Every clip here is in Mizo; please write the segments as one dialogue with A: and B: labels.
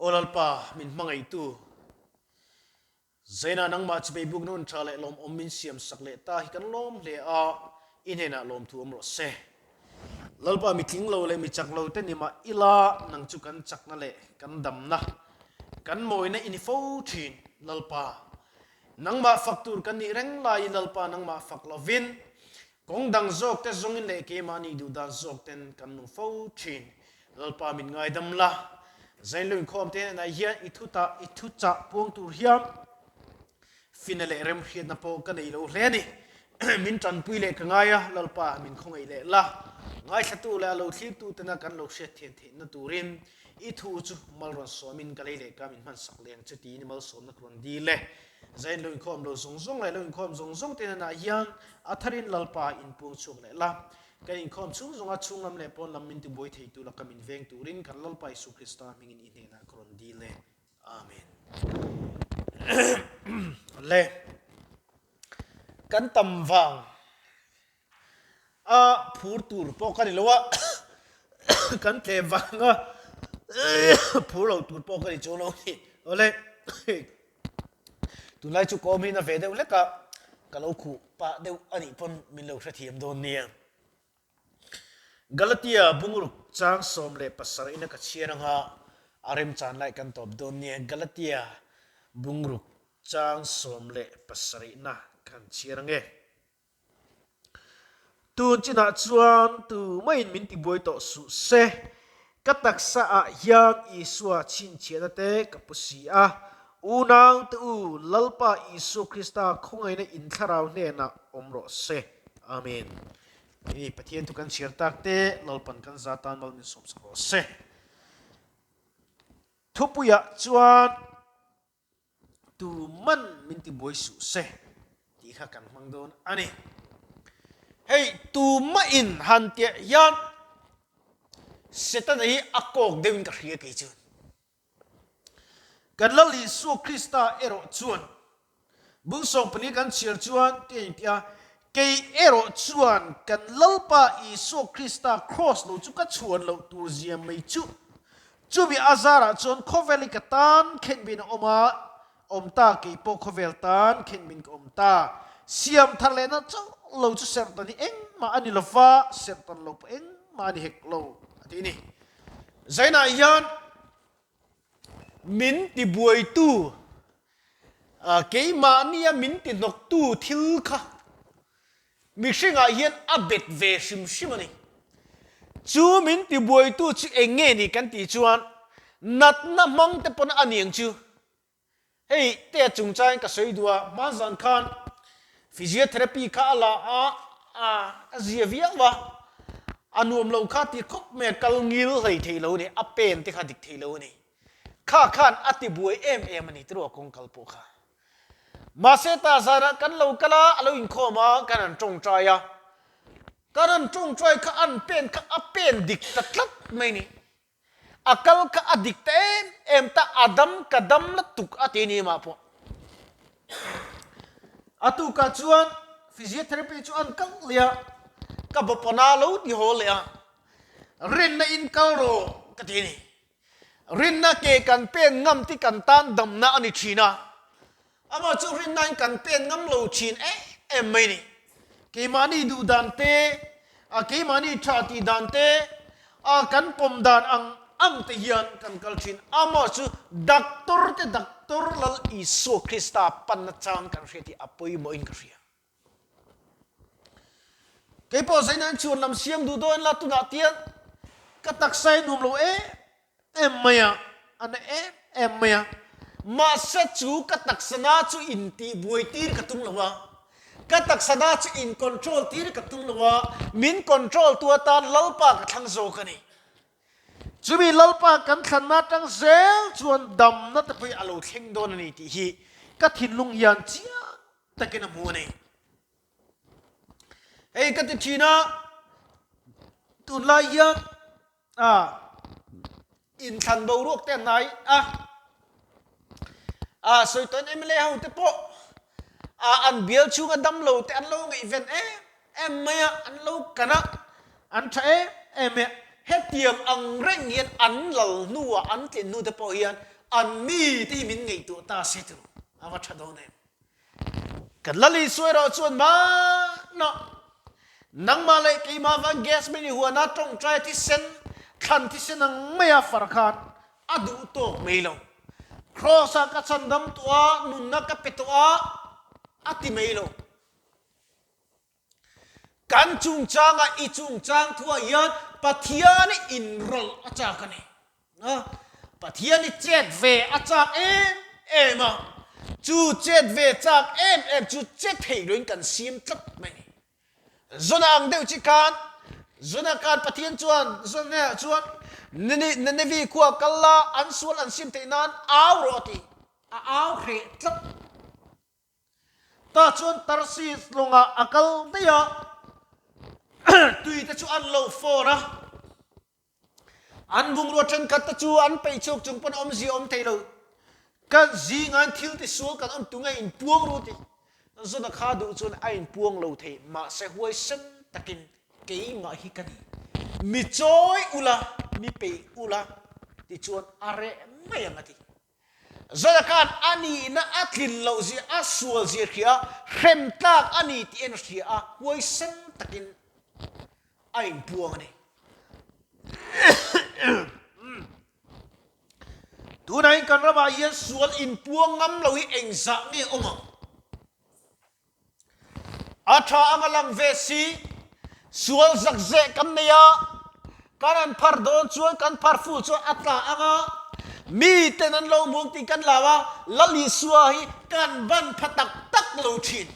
A: Aw Lalpa, min hmangaihtu, Zaina nangmah chibei buk nun tha leh lawmawm min siam sak leh ta hi kan lawm hle a, i hnenah lawmthu awm rawh se. Lalpa mi tling lo leh mi chak lo te ni mah ila nang chu kan chakna leh kan damna, kan mawina i ni fo thin. Lalpa, nangmah fak tur kan nih reng laiin Lalpa nangmah fak lovin kawng dang zawk te zawngin leh keimahni duhdan zawk ten kan nung fo thin. Lalpa min ngaidam la, Zainlo inkhawm te hnenah hian i thutah i thuchah puang tur hian fina leh remhriatna pawh ka nei lo hle a ni. Min tanpui leh ka ngai a, Lalpa min khawngaih leh la. Ngaithlatu leh a lo thlirtu tena kan lo hriatthian theihna turin i thu chu mal rawn sawmin ka lei leh ka min hmansak leh ang che tiin i malsawmna ka rawn dil e. Zainlo inkhawm lo zawng zawng leh lo inkhawm zawng zawng te hnenah hian a tharin Lalpa inpuang chhuak leh la. Kan inkhawm chhung zawnga chhung lam leh pawn lam min tibuai thei tu laka min veng turin kan Lalpa Isu Krista hmingin i hnenah ka rawn dil e. Amen. Le kan tam vang a phur tur pawh ka ni lo a, kan tlem vang a phur lo tur pawh ka ni chuang lo a ni. Awle Tunlai chu kawm hi na ve deuh hlek a, ka lo khuh pah deuh a nih pawn min lo hrethiam dawn nia. Galatia bungruk chang 17 ina ka chhiar anga a remchan lai kan tawp dawn nia. Galatia bungruk chang 17 na kan chhiar ange. Tun chinah chuan tu maiin min tibuai tawh suh se. Ka taksa ah hian Isua chhinchhiahna te ka pu si a. Unau te u, Lalpa Isua Krista khawngaihna in thlarau hnenah awm rawh se. Amen. Hei Pathian thu kan chhiar tak te, Lalpan kan za tan mal min sawmsak rawh se. Thupuiah chuan. Tu man min ti buai suh se tih kha kan hmang dawn a ni. Hei tu mahin han tiah hian Setana hi a kawk deuhin ka hria kei chuan. Kan Lal Isua Krista erawh chuan bung 14 kan chhiar chuan ti a inti a, Kei erawh chuan kan Lalpa Isua Krista kraws lo chu ka chhuan loh tur zia mai chu. Chumi a zarah chuan khawvel hi ka tan khenbin a awm a, awm ta, kei pawh khawvel tan khenbin ka awm ta. Siam thar lehna chauh lo chu serhtan hi engmah a ni lo va, serhtan lo pawh engmah a ni hek lo, a ti a ni. Zainah hian min tibuaitu, keimahnia min tihnawktu thil kha mihringah hian a bet ve hrim hrim a ni. Chu min tibuaitu chu eng nge ni kan tih chuan natna hmang te pawn a ni ang chu. Hei te a chungchangin ka sawi duh a, hmanzan khan physiotherapy kha a la a, a zia viau a, a nuam lo kha ti khawp mai a, kal ngil hlei thei lo a ni, a pen te kha dik thei lo a ni. Kha khan a ti buai em em a ni tiraw kawng kal pawh kha. Mahse ta zanah kan lo kal a, a lo inkhawm a, kan han tawngtai a, kan han tawngtai kha an pen kha a pen dik ta tlat mai a ni. A kal kha a dik ta em em ta, a dam ka dam la tuk a ti ni mah pawh. A tukah chuan physiotherapy chu an kal leh a, ka bawpana lo ti haw leh a, rinna in kal rawh ka ti a ni. Rinna ke kan pen ngam ti kan tan damna a ni thin a, Amah chu rinnain kan pen ngam lo thin em em mai ni. Keimahni duh dan te, a keimahni tha tih dan te, a kan pawm dan ang ang te hian kan kal thin. Amah chu Doctor te Doctor Lal Isua Krista panna chang kan hria tih a pawimawhin ka hria. Kei pawh zainain chhuan lam siam duh dawn la tunah tian ka taksa hi nuam lo em em mai a, a na em em mai a. Mahse chu ka taksa na chu intih buai tir ka tum lo a, ka taksa na chu in control tir ka tum lo a, min control tu atan Lalpa ka thlang zawk a ni. Chumi Lalpa kan thlanna atang zel chuan damna te pawh hi a lo thleng dawn a ni tih hi ka thinlung hian chiang takin a hmu a ni. Hei ka ti thin a, tunlai hian a inthlan boruak te a hnai a, a sawi tawn mla ho te pawh a an bial chhunga damlo te an lo ngaihven em em mai a, an lo kan a, an tha em em mai a. Hetiang ang reng hian an lal hnuah an tlin hnu te pawh hian an mite hi min ngaihtuah ta se chu a va tha dawn em? Kan Lal Isua erawh chuan mahna nangmah leh keimah vang gas mai ni huana tawngtai thisen thlan thisen ang maia far khan a duh tawk mai lo. Kraws-ah ka chhandam tawh a, nunna ka pe tawh a, a ti mai lo. Kan chungchanga i chungchang thuah hian Pathian i inrawlh a chak a ni. Pathian i chet ve a chak em em a, chu chet ve chak em em chu che thei loin kan siam tlat mai a ni. Zona ang deuh chi khan, Zona khan Pathian chuan Zona chuan Nineveh khua kal la, an sual an sim theih nan au rawh a ti. A au hreh tlat. Tah chuan Tarsis lawngah a kal daih a, tuite chu an lo fawr a. An bungrua thenkhat te chu an peih chhuak chung pawn awmzia awm thei lo. Ka zingain thil tisual kan awm tunge inpuang ru tih Zona kha duh chuan a inpuang lo thei, mahse huaisen takin keimah hi ka ni. Mi chawi ula, mi peih ula tichuan a reh mai ang a ti. Zona khan a nihna a tlin loh zia, a sual zia hria a, hrem tlak a ni tih en hria a, huaisen takin a inpuang a ni. Tunah hian kan ramah hian sual inpuang ngam lo hi engzah nge awm ang? A tha ang a lang ve si. Sual zak zeh kan nei a, kan han phar dawn chuan kan phar ful chuan a tla ang a, miten an lo hmuang tih kan lau a, Lal Isua hi kan ban pha tak tak lo thin.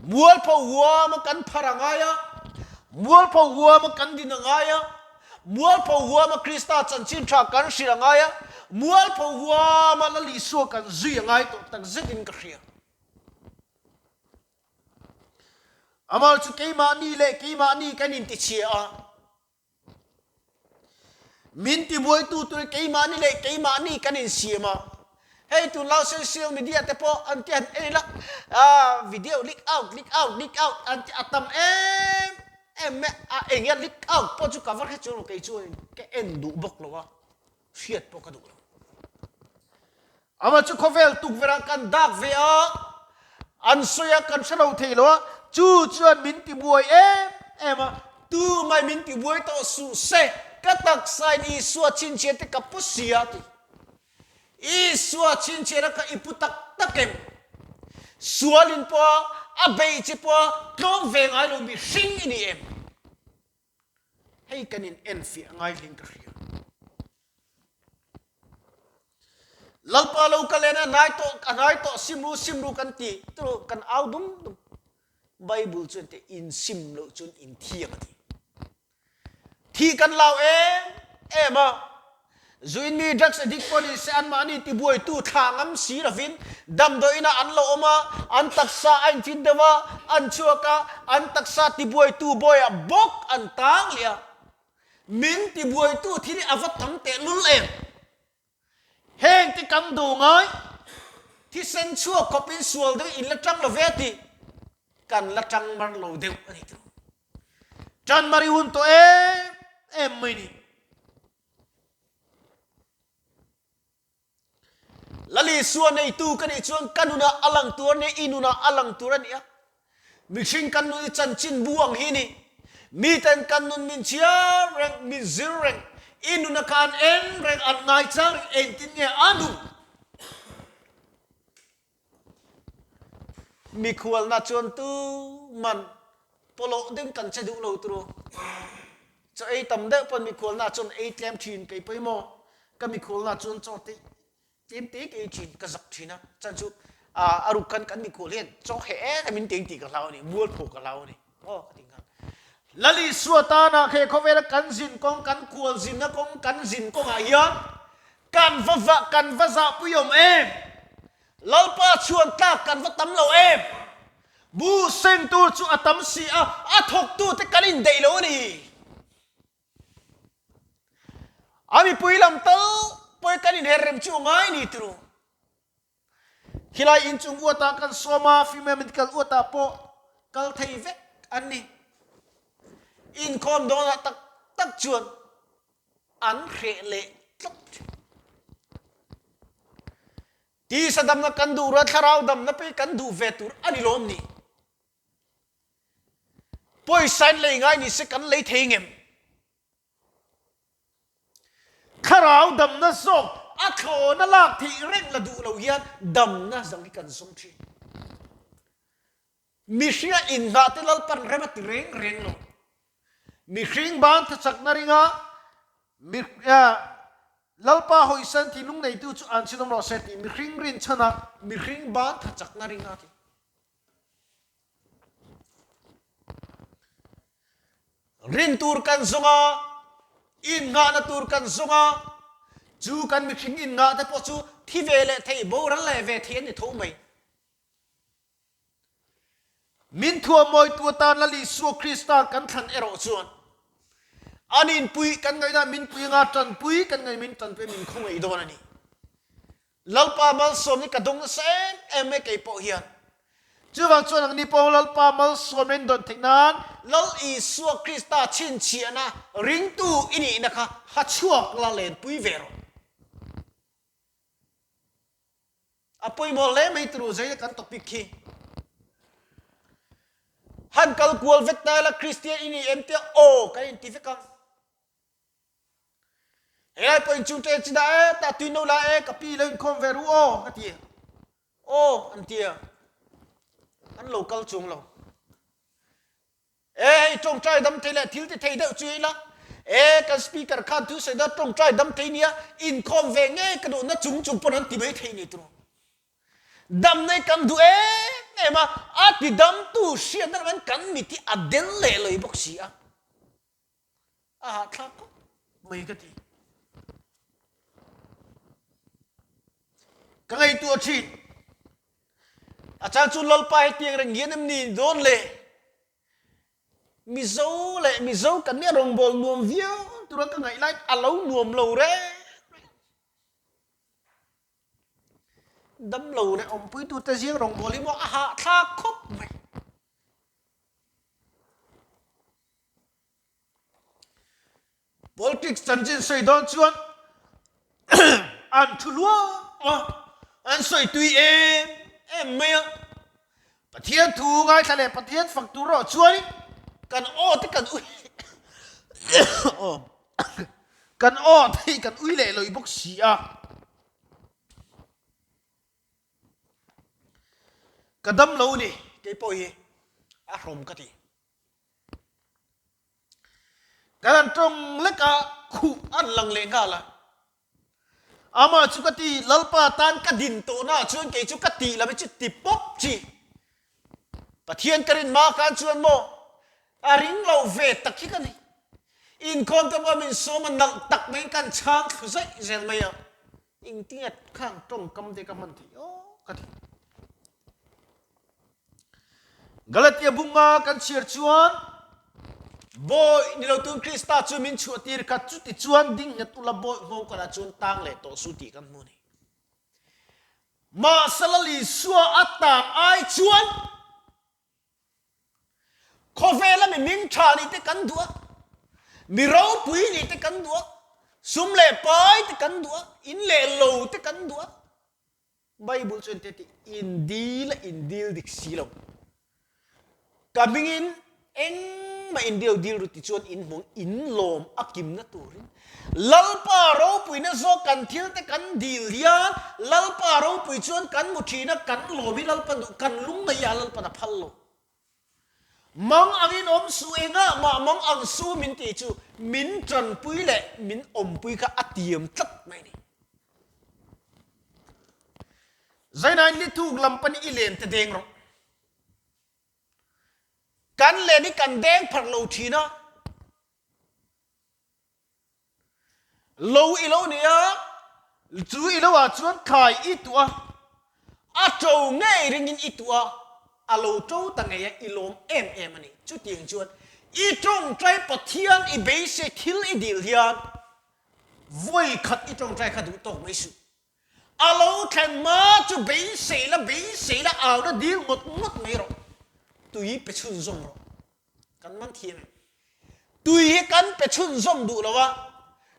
A: Mualpho huama kan phar a ngai a, mualpho huama kan din a ngai a, mualpho huama Krista chanchin tha kan hrilh a ngai a, mualpho huama Lal Isua kan zui a ngai tawh tak zetin ka hria. Amah chu keimahni leh keimahni kan intichhia a. Min tibuaitu tur keimahni leh keimahni kan insiam a. Hei tunlai social media te pawh an ti han en ila, video leak out, leak out, leak out an ti a tam em em mai a. Eng nge leak out pawh chu ka va hre chuang lo kei chuan ka en duh bawk lo a, hriat pawh ka duh lo. Amah chu khawvel tukverh ah kan dak ve a, an sawi a kan hre lo thei lo a, chu chuan min ti buai em em a, tumah min ti buai tawh suh se, ka taksa in Isua chhinchhiah te ka pu si a ti. Isua chhinchhiah a ka i pu tak tak em? Sual in pawh a, a beih che pawh a, tlawm ve ngai lo mihring i ni em? Hei kan in enfiah ngai hlin ka hria. Lalpa lo ka len a hnai tawh a hnai tawh sim ru sim ru kan ti turu kan au dum dum. Bible chuan te in sim loh chuan in thiang a ti. Thi kan lau em em a. Zuin mi drugs addict pawh ni se anmahni tibuaitu thla ngam si lovin damdawiin ah an lo awm a, an taksa a infit deuh a, an chhuak a, an taksa tibuaitu bawiah bawk an tang leh a. Min tibuaitu thil hi a va tam tehlul em? Heng te kan duh ngai, thisen chhuak khawpin sual deuh in la tang lo ve tih kan la tang mar lo deuh a ni tawh. Tan mar i hun tawh em em mai ni. Lal Isua neitu ka nih chuan ka nunah a lang tur a nia, i nunah a lang tur a nia. Mihring kan nun i chanchin bu ang hi ni. Miten kan nun min chhiar reng, min zir reng, i nuna kha an en reng, an ngaichang reng, engtin nge a nun? Mikhualna chuan tuman pawlawh deuhin kan che duh lo turu. Chaw ei tam deuh pawn mikhualna chuan ei tlem thin kei pawimawh. Ka mikhualna chuan chaw te tlem te ka ei thin ka zak thin a. Chan chu a ruk khan kan mikhual hian chaw heh em em in teng tih ka hlau a ni, mualpho ka hlau a ni. Aw ka ti nghal. Lal Isua tana he khawvela kan zin kawng, kan khual zinna kawng, kan zin kawngah hian kan va va kan va zahpui awm em? Lalpa chhuan tlak kan va tam lo em? Bu seng tur chu a tam si a, a thawktute kan indeih lo a ni. A mipui lam tal pawh kan inher rem chu a ngai ni turu. Khilai inchung uatah kan sawm a, female medical uatah pawh kal thei vek an ni. Inkhawm dawnah tak tak chuan an hreh leh tlat thin. Tisa damna kan duh rual thlarau damna pawh hi kan duh ve tur a ni lawm ni? Pawisa in lei ngai ni se kan lei thei ngem? Thlarau damna zawk a thlawna lak theih reng la duh lo hian damna zang hi kan zawng thin. Mihringa inngah te Lalpan rem a ti reng reng lo. Mihring ban thachakna ringa Lalpa hawisan thinlung neitu chu an chhinawm rawh se tih mihring rinchhana mihring ban thachakna ringa ti. Rin tur kan zawng a, innghahna tur kan zawng a, chu kan mihring innghah te pawh chu thi ve leh thei, boral leh ve thei an ni tho mai. Min thuammawitu atan Lal Isua Krista kan thlan erawh chuan an inpui kan ngaihna min pui anga tanpui kan ngaih min tanpui min khawngaih dawn a ni. Lalpa malsawm hi ka dawng nasa em em mai kei pawh hian. Chuvang chuan ang ni pawh Lalpa malsawm in dawn theih nan Lal Isua Krista chhinchhiahna ringtu i nihna kha ha chhuak la lenpui ve rawh. A pawimawh hle mai turu zaina kan topic khi. Han kal kual vek ta ila Kristian i ni em tia aw kan inti vek ang. Helai pawh inchung ṭe chi dah e, tah tui no la e, ka pi lo inkhawm ve ru aw ka ti. Aw an ti a, an lo kal chuang lo. E hei ṭawngṭai dam thei leh thil ti thei deuh chu ila, e kan speaker khan thu sawi dawn ṭawngṭai dam thei nia, inkhawm ve ngei ka duhna chung chung pawn an ti mai thei ni turu. Dam nei kan duh em em a, a ti damtu hriatna lam kan mit hi a del leh loi bawk si a. A hahthlak khawp mai ka ti. Ka ngaihtuah thin. A chang chu Lalpa hetiang reng hian em ni dawn le? Mizo leh Mizo kan nia rawngbâwl nuam viau tura ka ngaih laiin a lo nuam lo reng reng. Damlo leh awmpuitute zing rawngbâwl hi maw a hahthlak khawp mai. Politics chanchin sawi dawn chuan an thu luam a, an sawi tui em em mai a. Pathian thu ngaithla leh Pathian fak tur erawh chuanin kan aw te kan ui kan aw te hi kan ui leh lawih bawk si a. Ka dam lo ni kei pawh hi a hrawm ka ti. Kan han tawng lek a, khuh an lang leh nghal a. Amah chu ka ti, Lalpa tan ka din tawhna ah chuan kei chu ka tih lam hi chu ti pawp chi. Pathian ka rin hma khan chuan maw a ring lo ve tak hi ka ni. Inkhawm te pawh min sawm a nalh tak maiin kan chhang thlu zaih zel mai a. Engtinge khang tawngkam te ka hman theih aw ka ti. Galatia bunga kan chhiar chuan Bawi ni lo tun Krista chu min chhuah tir kha chuti chuan ding nghet ula bawi hmawng kawrah chuan tang leh tawh su tih kan hmu a ni. Mahse Lal Isua a tan ai chuan Khawvela mi ming tha nih te kan duh a, mi ropui nih te kan duh a, sum leh pai te kan duh a, in leh lo te kan duh a. Bible chuan te ti in dil a in dil dik si lo. Ka hmingin engmah in dil dil ru ti chuan in hmawng in lawm a kimna turin Lalpa ropuina zawk kan thil te kan dil hian Lalpa ropui chuan kan mu thin a, kan lawm hi Lalpa duh, kan lungngaih a Lalpan a phal lo. Mang angin awm suh engah mah mang ang su min tih chu min tanpui leh min awmpui kha a tiam tlat mai a ni. Zainain lithuk lam panin i len te deng rawh. Kan len hi kan deng pharh lo thin a. Lo i lo nia, chu i lo ah chuan thlai i tuah a, a to ngei ringin i tuah a, a lo to ta ngei a, i lawm em em a ni. Chutiang chuan i tawngtai Pathian i beisei thil i dil hian vawi khat i tawngtai kha duh tawk mai suh. A lo thlen hma chu beisei la, beisei la, au na dil ngawt ngawt mai rawh. Tui pe chhunzawm rawh. Kan man thiam em? Tui hi kan pe chhunzawm duh lo a,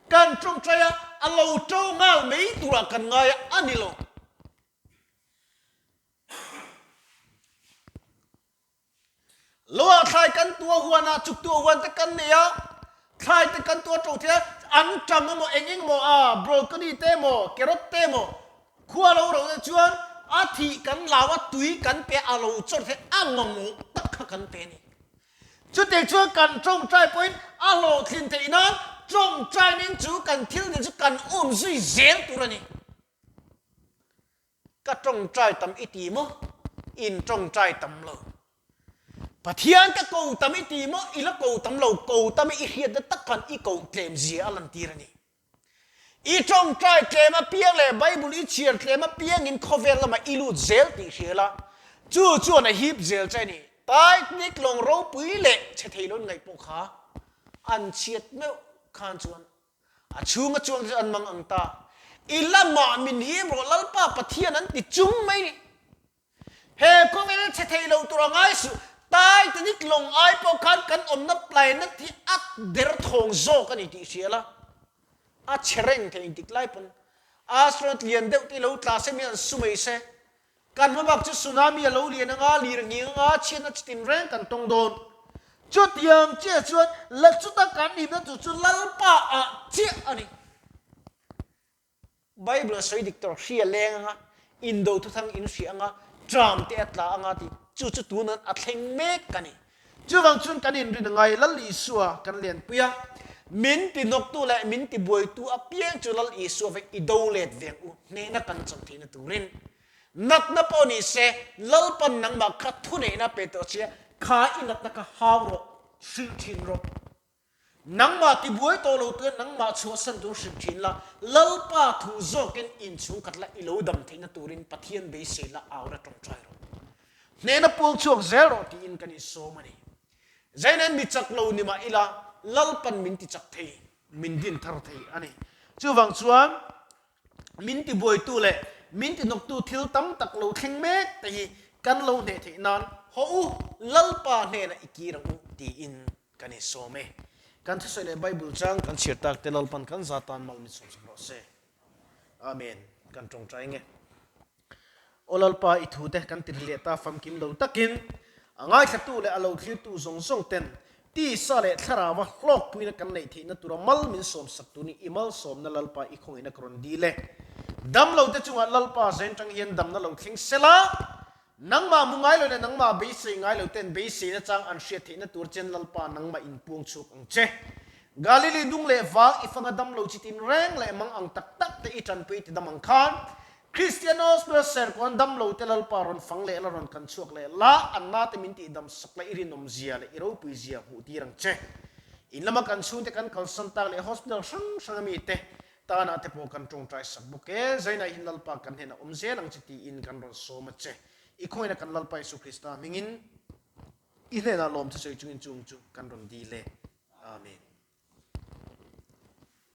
A: kan tawngtai a, a lo to nghal mai turah kan ngai a, a ni lo. Loah thlai kan tua huanah chuk tua huan te kan nei a, thlai te kan tua to thei a, an tam emaw eng eng emaw a, broccoli te emaw, carrot te emaw, khua lo ro te chuan a thih kan lau a, tui kan pe a lo chawr thei a, mamawh tak kha kan pe a ni. Chutiang chuan kan tawngtai pawhin a hlawhtlin theih nan tawngtainin chu kan thil nen chu kan um zui zel tur a ni. Ka tawngtai tam i ti maw? In tawngtai tam lo. Pathian ka ko tam i ti maw? I la ko tam lo. Ko tam i hriatna tak khan i koh tlem zia a lantir a ni. I tawngtai tlem apiang leh Bible i chhiar tlem apiangin khawvel lamah i lut zel tih hria la, chu chuan a hip zel che a ni. Titanic lawng ropui leh chhe thei lo ngaih pawh kha an chhiat meuh khan chuan a chhunga chuang te chu an mang ang ta. I lamah min him rawh Lalpa Pathian an ti chung mai ni. He khawvel chhe thei lo tur a ngai suh. Titanic lawng ai pawh khan kan awmna planet hi a der thawng zawk a ni tih hria la. A chhe reng thei engtik lai pawn. Astronaut lian deuh te lo tla se mi an su mai se. Kan hma bak chu tsunami a lo lian anga, lir nghing anga, chhiatna chitin reng kan tawng dawn. Chutiang chiah chuan la chuta kan himna tur chu Lalpa ah chiah a ni. Bible a sawi dik tawh hria leng anga, indo thuthang in hria anga, tram te a tla anga tih chu chu tunan a thleng mek a ni. Chuvang chuan kan inrin angai Lal Isua kan lenpui a, min ti hnawktu leh min ti buaitu apiang chu Lal Isua vek i do let veng u, hnehna kan chawm theihna turin. Natna pawh ni se, Lalpan nangmah kha thuneihna pe tawh che a, kha i natna kha hau rawh, hrilh thin rawh. Nangmah tibuai tawh lo tuin nangmah chhuahsan tur hrilh thin la, Lalpa thu zawkin inchhungkhat la i lo dam theihna turin Pathian beisei la aura tawngtai rawh. Hnehna puang chhuak zel rawh tiin kan insawm a ni. Zainen mi chak lo ni mah ila Lalpan min tichak thei, min din thar thei a ni. Chuvang chuan min tibuaitu leh min tihnawktu thil tam tak lo thleng mek te hi kan lo hneh theih nan hawh u, Lalpa hnenah i kir ang u tiin Kan insawm e. Kan thusawi leh Bible chang kan chhiar tak te Lalpan kan za tan mal min sawmsak rawh se. Amen. Kan tawngtai nge. Aw Lalpa i thu te kan ti leh ta famkim lo takin a ngaithlatu leh a lo thlirtu zawng zawng ten tisa leh thlarau a hlawkpuina kan neih theihna tura mal min sawmsak turin i malsawmna Lalpa i khawngaihna ka rawn dil e. Damlo te chungah Lalpa zen tang hian damna lo thleng sela Nangmah hmu ngai lo leh nangmah beisei ngai lo ten beiseina chang an hriat theihna tur chen Lalpa nangmah in puang chhuak ang che. Galili dung leh vang i fanga dam lo chi tin reng leh mang ang tak tak te i tanpui ti dam ang khan Kristian Hospital serkuan dam lo te Lalpa rawn fang leh la rawn kan chhuak leh la an na te min tih dam sak la i rinawm zia leh i ropui zia hmuh tir ang che. In lama kan chhungte kan kalsan tak leh hospital hrang hrang ami te Tanah te pawh kan tawngtai sak bawk e, Zainah hin Lalpa kan hnenah awm zel ang che tiin kan rawn sawm a che. I khawina kan Lalpa Isu Krista hmingin i hnenah lawm thusawi chungin chung chu kan rawn dil e. Amen.